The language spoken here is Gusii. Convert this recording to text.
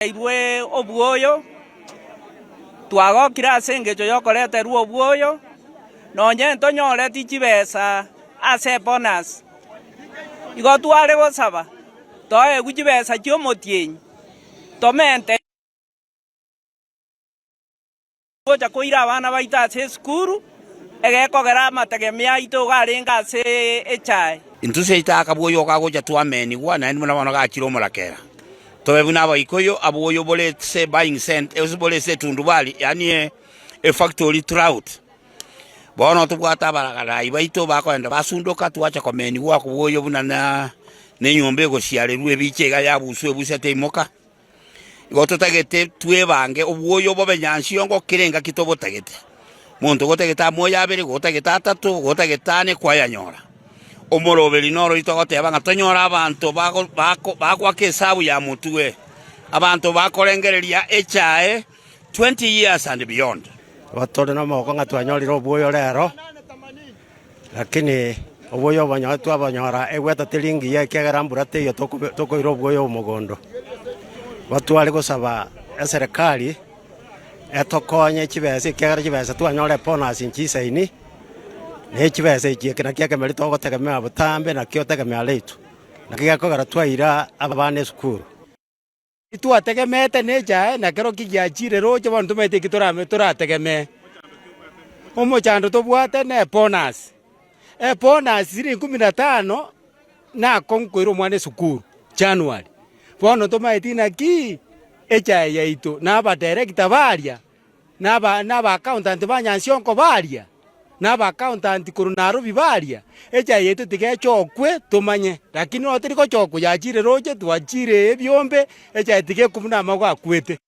Twareteirwe obwoyo, twagokire ase engencho y'okoreterwa obwoyo, nonye ntonyoreti chibesa ase ebonus. Igo tware gosaba toegwe chibesa chi'omotienyi, tomente. Gocha koira abana baito ase esukuru, egekogera amategemeo aito igo arenge ase echae. Intwe seito akabua oyo okagocha twamenigwa, naende buna bono gachire omorakera. Tobe buna Abaikoyo, abwo oyo bore ase buying cent, ase bore ase etundubari, yaani efactory throughout. Bono tobwate abaragai baito bakoenda basundoka twacha komenigwa akobua oyo buna na enyomba egosiarerwa ebicha iga yabuswa ebusete imoka. Igo totagete twebange obwoyo bobe nyansiongo kera engaki tobotagete. Monto gotagete amoyo abere, gotagete atato, gotagete ane kwayanyora. Omoroberi noro oito ogoteba ng'a tonyore abanto bago bako bagoaka esabu ya motwe, abanto bakorengereria echae 20 years and beyond. Igo tore nomogoko ng'a twanyorire obwoyo rero. Lakini obwoyo obonyoe twabonyora egweta teri ngiya ekiagera mbura teiyo tokoira obwoyo omogondo. Igo tware gosaba eserekari etokonye chibesa ekiagera chibesa twanyora ebonus nchisaini, na chibesa echi eke nakio ekemeri togotegemea botambe nakio otegemea retu. Naki gekogera twaira abana esukuru. Titwategemeete nechae, na kero ki giachire roche bono tomaete eki torame torategemee. Omochando tobwate ne ebonus, ebonus siringi kumi na tano nakong'u koira omwana esukuru January. Bono tomaeti naki echae yaito na abadirector baria. na aba-accountant ba Nyansiongo baria, na aba-accountant korwa Nairobi baria, echae yaito tiga echokwe tomanye, lakini nonye teri gochokwa yachire roche twachire ebiombe, echae tiga ekwe buna amauga akwete.